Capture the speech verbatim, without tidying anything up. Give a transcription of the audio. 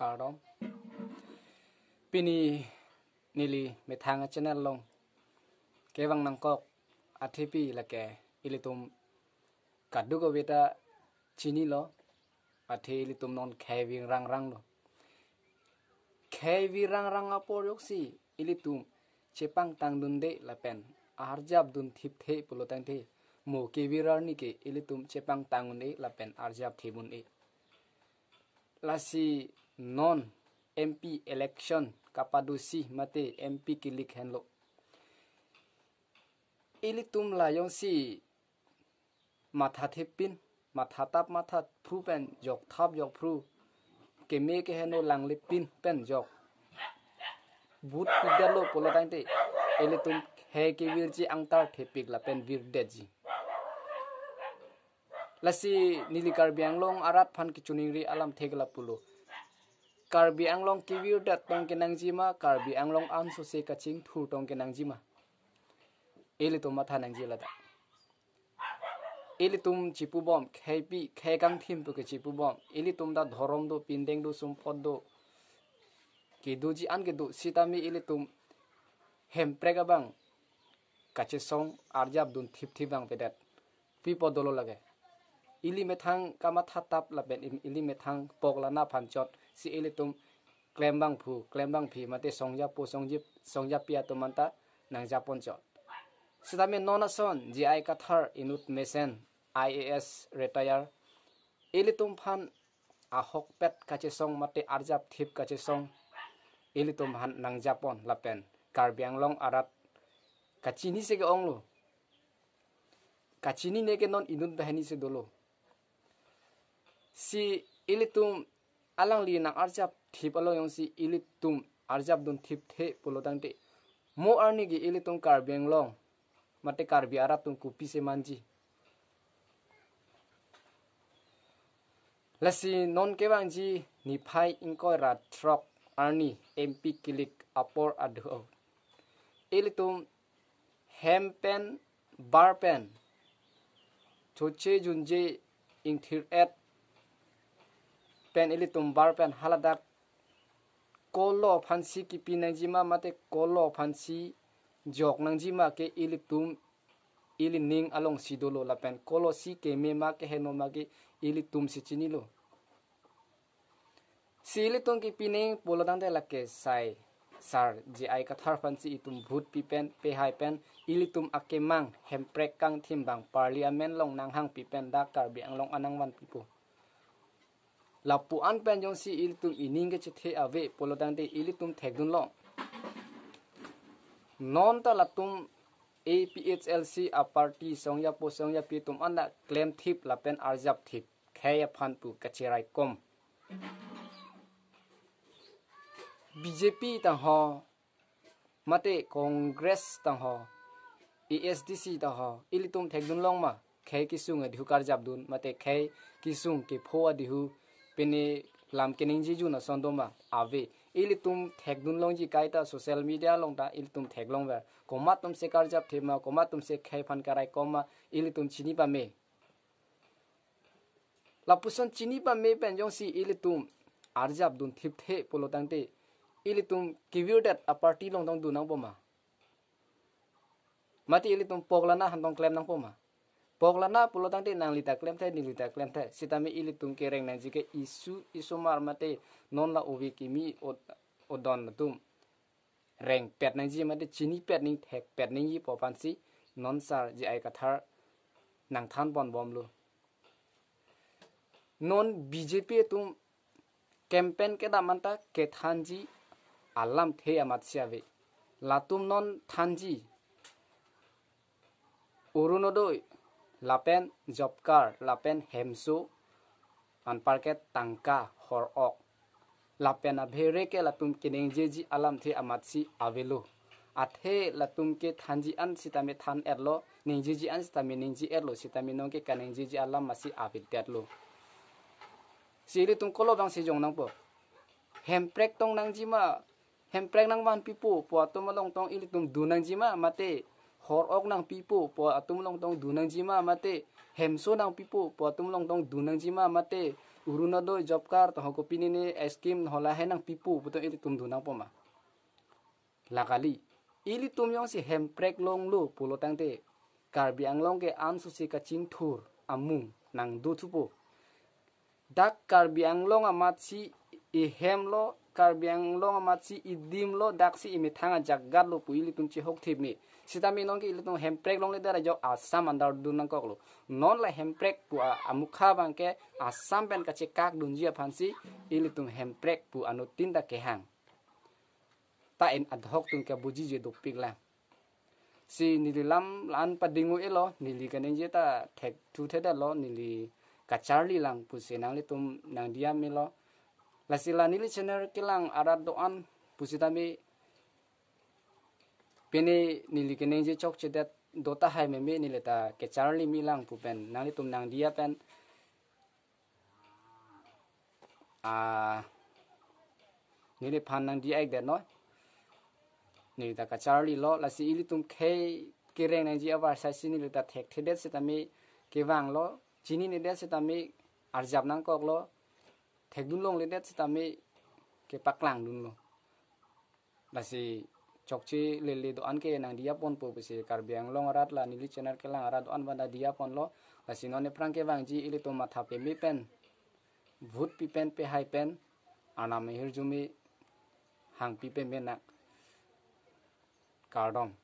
kardom. Pini neli methang channel along kevang nangkok athepi lake ilitum kadokave ta chinilo, athe ilitum non khei vir rangrang lo. Khei vir rangrang apor ajoksi ilitum chepangtang dunde lapen arjap dun thipthe pulo tangte, mo kevir arni ke ilitum chepangtang un-e lapen arjap thip un-e. Lasi non M P election kapadosi mate M P kilik henlo. Ilitum la jongsi matha thepin, matha tap matha phru pen jok thap jok phru, keme keheno langlipin pen jok vote pidetlo pulo tangte, ilitum khei kevirji angtar thepik lapen virdetji. Lasi neli Karbi Anglong arat aphan kachiningri alamthe ke lapulo. Karbi Anglong kevirdet tong kenangji ma, Karbi Anglong ansose kachingthur tong kenangji ma? Ilitum matha nangji ladak. Ilitum chipubom, kheipi, khei kangthim pu ke chipubom. Ilitum ta dhorom do, pindeng do, sumpot do, kedoji an kedo, sitame ilitum Hemprek abang kachesong arjap dun thipthip abang pedet. Pi apot dolo lake? Ili methang kamatha tap lapen im-, ili methang poklana aphan chot si ilitum klembangphu, klembangphi mate songjapo, songjip, songjapi atum anta nangjapon chot. Sitame non ason J I Kathar inut mesen I A S retire, ilitum aphan ahokpet kachesong mate arjap thip kachesong ilitum aphan nangjapon lapen Karbi Anglong arat kachinise ke-onglo. Kachinine ke non inut banghini si dolo. Si ilitum alangli nang arjap thip along jongsi ilitum arjap dun thipthe pulo tangte, mo arni ke ilitum Karbi Anglong mate Karbi arat atum kopisi manji? Lasi non kevangji niphai ingkoi ra throk arni M P kilik apor ado, ilitum hem pen bar pen, choche junje ingthir-et pen ilitum bar pen haladak kolo aphansi kipi nangji ma mate kolo aphansi jok nangji ma ke ilitum ili ning alongsi dolo lapen kolo si keme ma keheno ma ke ilitum si chinilo. Si ilitum kipi nangji pulo tangte lake sai sar J I Kathar aphansi itum vote pipen, pehai pen, ilitum akemang Hemprek kangthim abang Parliament along nanghangpi pen dak Karbi Anglong anang vanpipo. Lapu-an pen jongsi ilitum ining kechethe ave pulo tangte ilitum thekdunlong. Non ta latum A P H L C a party songjapo songjapi atum anta klemthip lapen arjapthip khei aphan pu kacheraikom. B J P ta ho, mate Congress ta ho, A S D C ta ho, ilitum thekdunlong ma khei kesung adihu karjap dun, mate khei kesung kepho adihu pene lam keningje jun ason do ma? Ave. Ilitum thekdunlongji kaita social media along ta ilitum theklongver. Komat atumsi karjapthip ma, komat atumsi khei aphan karaikom ma, ilitum chini pame. Lapuson chini pame pen jongsi ilitum arjap dun thipthe pulo tangte, ilitum kevirdet a party along tong dun nangpo ma? Mate ilitum poklana aphan tong klem nangpo ma? Poklana pulo tangte nangli ta klemthe, neli ta klemthe. Sitame ilitum kereng nangji ke isu isomar mate non la ove kimi od-, odon atum rengpet nangji mate chinipet nangji, thekpet nangji pu aphansi non sar J I Kathar nangthan ponbomlo. Non B J P atum campaign kedam anta kethanji alamthe amatsi ave. Latum non thanji Orunodoi, lapen job card, lapen hemso, anparke tangka, hor-ok, lapen abhere ke latum keningjeji alamthe amatsi avelo. Athe latum kethanji an sitame than-etlo, ningjeji an sitame ningje-etlo, sitame nonke kaningjeji alam amatsi avedetlo. Si ilitum kolo abangsi jong nangpo? Hemprek tong nangji ma, Hemprek nangvanpipo pu atum along tong ilitum dun nangji ma mate, hor-ok nangpipo pu atum along tong dun nangji ma mate, hemso nangpipo pu atum along tong dun nangji ma mate, Orunodoi job card to ho kopine ne scheme hala he nangpipo puto ilitum dun nangpo ma? La kali. Ilitum jongsi hemprek longlo pulo tangte Karbi Anglong ke ansusi kachingthur amung nangdo thupo. Dak Karbi Anglong amatsi ihemlo, Karbi Anglong amatsi idimlo, daksi imethang ajagatlo pu ilitum chehok thip me. Sitame nonke ilitum hemprek longledet ajok Assam under dun nangkoklo. Non la hemprek pu a-, amukha abangke Assam pen kachekak dunji aphansi ilitum hemprek pu anuttin ta kehang. Ta en adhok tun ke bujije dopik la. Si neli lam la-an padingo elo, neli kaningje ta thekthu thedetlo, neli kacharli lang pusi nanglitum nangdiya melo. Lasi la neli channel kelang arat do-an pusitame pini neli kaningje chokchedet do tahai meme neli ta kacharli me lang pu pen nanglitum nangdiya pen ah, neliphan nangdiya-ikdet noi. Neli ta kacharlilo, lasi ilitum khei kereng nangji abar saisi neli ta thekthedet sitame kevanglo, chininedet sitame arjap nangkoklo, thekdun longledet sitame kepaklang dunlo. Lasi chokche lele do-an ke nangdiya ponpo pusi Karbi Anglong arat la neli channel kelang arat do-an banda diya ponlo. Lasi non ephrang kevangji ilitum matha peme pen, vote pi pen, pehai pen, anam hirjume hangpi peme nak. Kardom.